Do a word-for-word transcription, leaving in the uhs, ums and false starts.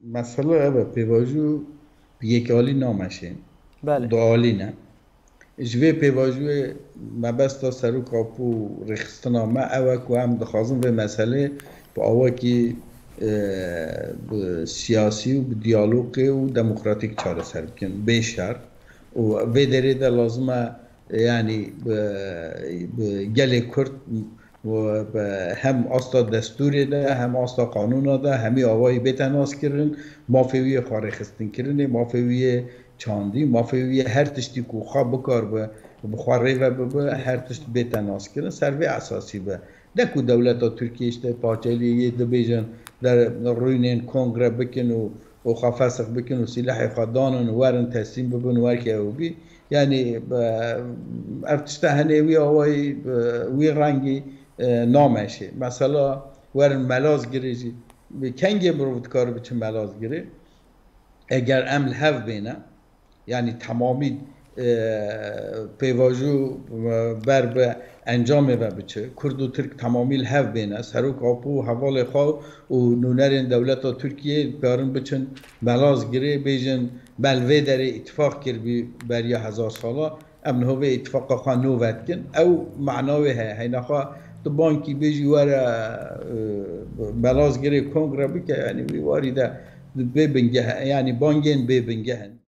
Mesela ev e, pêvajo bi yekalî nameşê. Belê. Dualî ne. Ji vê pêvajiyê mebesta serok apû rêxistina me ew e ku em dixwazin vê meselê bi awakî, e, bi siyasî û bi diyalogê û demokratîk çareser bikin. Bê şer. Û vê derê de lazim e, yanî bi, bi gelê Kurd û bi hem asta destûrê de, hem asta qanûna de hemî awayî bête naskirin, mafê wî yê xwe rêxistinkirinê, mafê wî yê çandî, mafê wî yê her tiştî ku xwe bikar bi, bi xwe rê ve bibe, her tişt bête naskirin, ser vê esasî be. Ne ku dewleta Tirkiyê işte parçelî yê dibêjin, der rûnên kongre bikin û, û xwe fesix bikin û sîlehê xwe danin û werin teslîm bibin, werkê ew bî. Yanî, be, ev tişta henê wî awayî, be, wî rengî, e, nameşê. Mesela werin Melazgirê jî. Bi kengê mirov dikare biçe Melazgirê? Eger em li hev bêne, yanî temamî, e, pêvajo, e, ber bi encamê ve biçe, Kurd û Tirk temamî li hev bêne, serok apû û hevalê xwe û nûnerên dewleta Tirkiyê dikarin biçin Melazgirê, bêjin me li vê derê îtifaq kirbî beriya hezar sala, em niho vê îtifaqa xwe nû vedikin. Ew mana wê heye. Heyna xwe tu bankî bêjî were, e, Melazgirê kongre bike, yanî wî warî de bê bingeh, yanî bangên bê bingeh in.